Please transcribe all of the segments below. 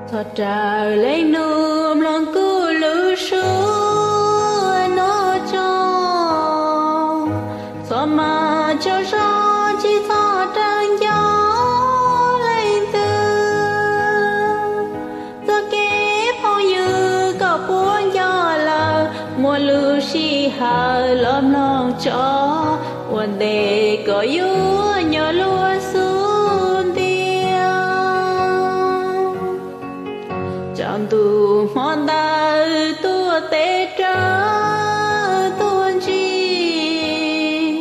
Txhob raws leej nus mloog kuv lus suab no tso. Txhob mas tsaug zog tsis txhob raws nco leej twg. Txoj kev phooj ywg koj puas nco lawm, muaj lub sij hawm los mloog tso, ua ntej koj yuav nyob luag xub ntiag. Tsaus ntuj hmo ntawd tuaj tes rawv tuaj ntsis,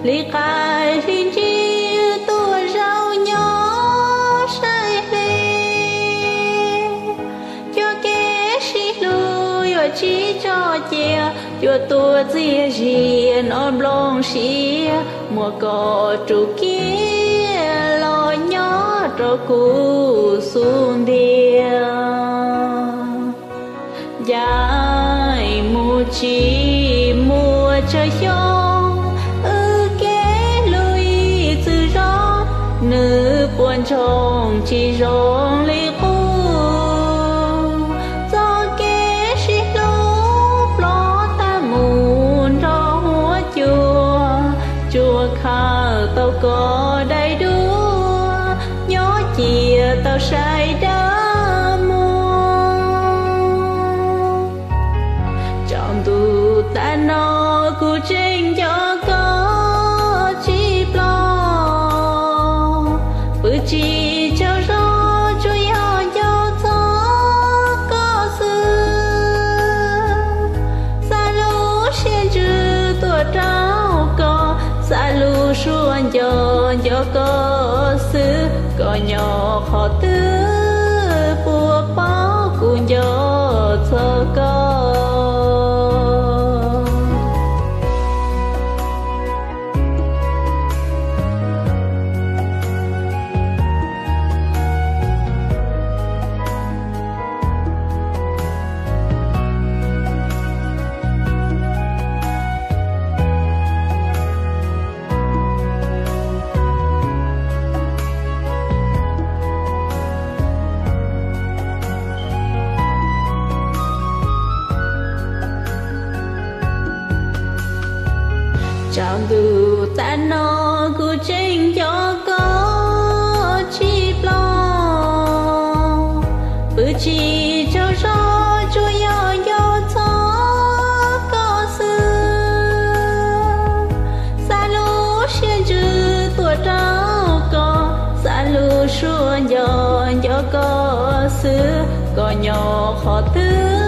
hli qaib hli ntsig tuaj zaum nyob saib hle. Cov kev sib hlub yuav tsis tso cia, yuav tuaj txias zi no nplooj siab, muab koj rub kiag los nyob rau kuv xub ntiag. Ncaim mus tsis muaj tsawg xyoo, wb kev hlub ib txwm zoo, nws puas ntsoog tsis zoo li qub. Txoj kev sib hlub ploj tag mus nrog huab cua, tsuas khaws tau koj daim duab, nyob cia tau saib dawb muag. Tsaus ntuj tag no kuv tseem nco koj tsis ploj, pw tsis tsaug zog tsuas yog nco txog koj xwb. Xa lub siab ntsws tuaj rau koj, xa lub suab nco nco koj xwb, koj nyob qhov twg puas paub kuv nco txog koj. Tsaus ntuj tag no kuv tseem nco koj tsis ploj, pw tsis tsaug zog tsuas yog nco txog koj xwb. Xa lub siab ntsws tuaj rau koj, xa lub suab nco nco koj xwb, koj nyob qhov twg